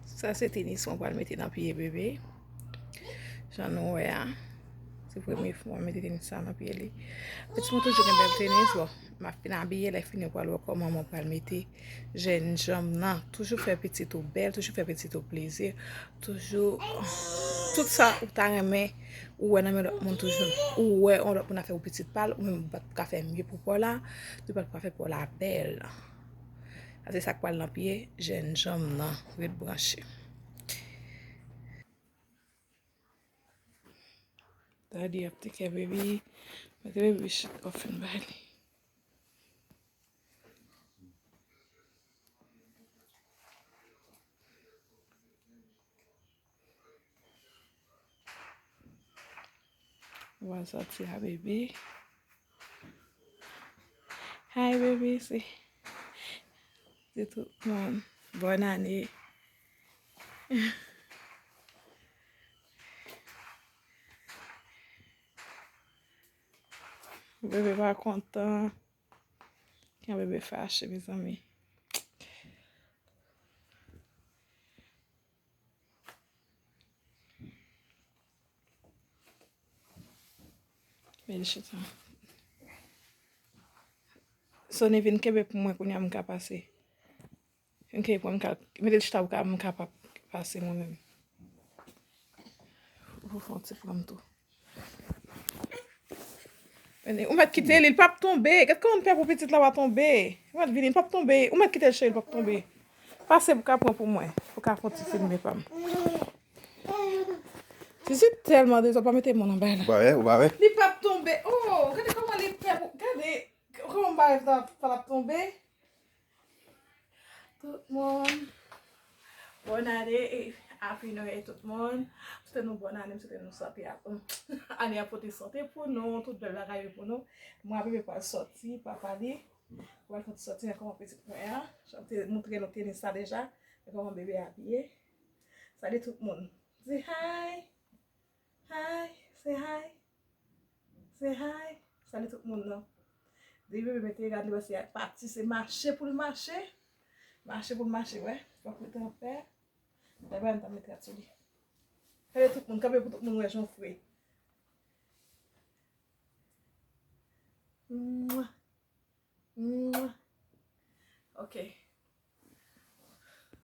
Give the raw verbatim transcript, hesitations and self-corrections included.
Sa se tenis mwen pral mete nan pye bebe. Jan nou wè a. Se premye fwa mwen mete tenis sa nan pye li. Pitit mwen toujou gen bèl tenis. Bon, m ap fin abiye, lè fini w pral wè kòman mwen pral mete jèn janm nan. Toujou fè pitit ou bèl, toujou fè pitit ou plezi. Toujou, tout sa ou ta renmen, ou wè nan men lòt moun toujou. Ou wè yon lòt moun ap fè pou pitit pa l, ou menm ou pa t ka fè mye pou pa w la, ou pa t ka fè pa w la bèl. Sa se sa k pral nan pye jèn janm nan. Ret branche. Daddy ap take care baby. Mete baby shit off and body. Mwen sòti a bebe. Hi baby, se se tout moun. Bòn ane. Bebe pa kontan. Yon bebe fache, mezanmi. Men chita. Sony vin kenbe pou mwen kounye a m ka pase. Vin kenbe pou mwen m ka mete l chita pou ka m kapab pase mwen menm. Ou fè yon ti pran m tou. Ou mèt kite li, li p ap tonbe. Gad kòman m pè pou pitit la pa tonbe. Ou mèt vini, li p ap tonbe. Ou mèt kite l cheri, li p ap tonbe. Pase pou ka pran pou mwen. Pou ka fè yon ti filme pa m. Sisi tèlman dezòd, pa mete mwen nan bagay la. Ou pa wè, ou pa wè. Li p ap tonbe. Oh, gade kòman li pè pou, gade kòman m pa wè pa l ap tonbe. Tout moun, bòn ane e Happy New Year tout moun. M swete nou bòn ane, m swete nou sante a, ane a pote sante pou nou, tout bèl bagay yo pou nou. Mwen a bebe pral sòti, papa li. Pral fè ti sòti, men kòman pitit mwen an. Jan m te montre nou tenis sa deja. Men kòman bebe abiye. Salye tout moun. Di hi. Hi. Say hi. Say hi. Salye tout moun nan. Depi bebe mete rad li wè se pati, se mache pou l mache. Mache pou l mache, wè. Fòk mete anpè. Dayè m ta met rad sou li. Salye tout moun, kanpe pou tout moun wè jan w fre. Mwa. Mwa. Ok.